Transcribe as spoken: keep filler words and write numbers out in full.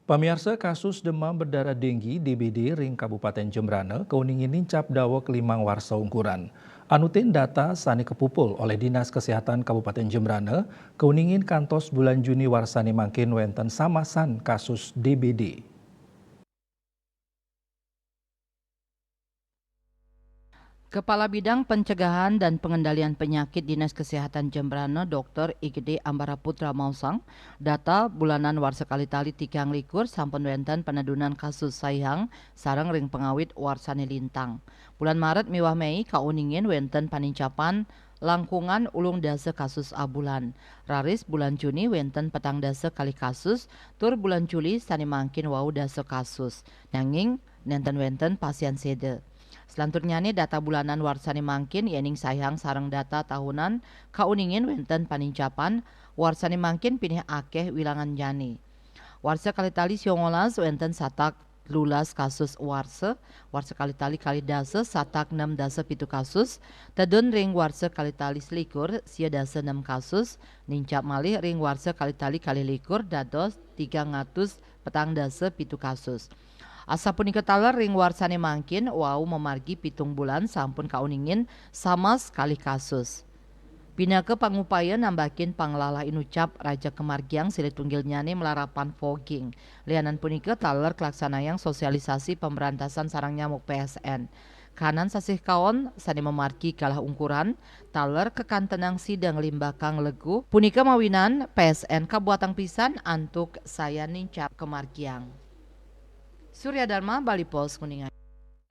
Pamiarsa, kasus demam berdarah denggi, D B D, ring Kabupaten Jembrana kauningin nincap daweg limang warsa ungkuran. Anutin data sane kapupul olih Dinas Kesehatan Kabupaten Jembrana, kauningin kantos bulan Juni warsane mangkin wenten samasan kasus D B D. Kepala Bidang Pencegahan dan Pengendalian Penyakit Dinas Kesehatan Jembrana, Doktor I G D Ambara Putra maosang, data bulanan warsa kalitali tigang likur sampun wenten penedunan kasus saihang sareng ring pangawit warsane lintang. Bulan Maret miwah Mei kauningin wenten panincapan langkungan ulung dasa kasus abulan. Raris bulan Juni wenten petang dasa kalih kasus, tur bulan Juli sane mangkin wau dasa kasus. Nanging nenten wenten pasien seda. Selanturnyane data bulanan warsane mangkin yening saihang sareng data tahunan kauningin wenten panincapan, warsane mangkin pinih akeh wilangannyane. Warsa kalitali siongolas wenten satak lulas kasus warsa, warsa kalitali kalih dasa satak nem dasa pitu kasus, tedun ring warsa kalitali selikur sia dasa nem kasus, nincap malih ring warsa kalitali kalih likur dados tigang atus petang dasa pitu kasus. Asapunika taler ring warsane mangkin wau mamargi pitung bulan sampun kauningin samas kalih kasus. Pinaka pangupaya nambakin panglalah inucap raja kamargiang silih tunggilnyane malarapan fogging. Lianan punika taler kalaksanayang sosialisasi pemberantasan sarang nyamuk P S N. Kanan sasih kaon sane mamargi galah ungkuran, taler kakantenang sida nglimbakang legu, punika mawinan P S N kabuatang pisan antuk sayan nincap kamargiang. Surya Dharma, Bali Post, Kuningan.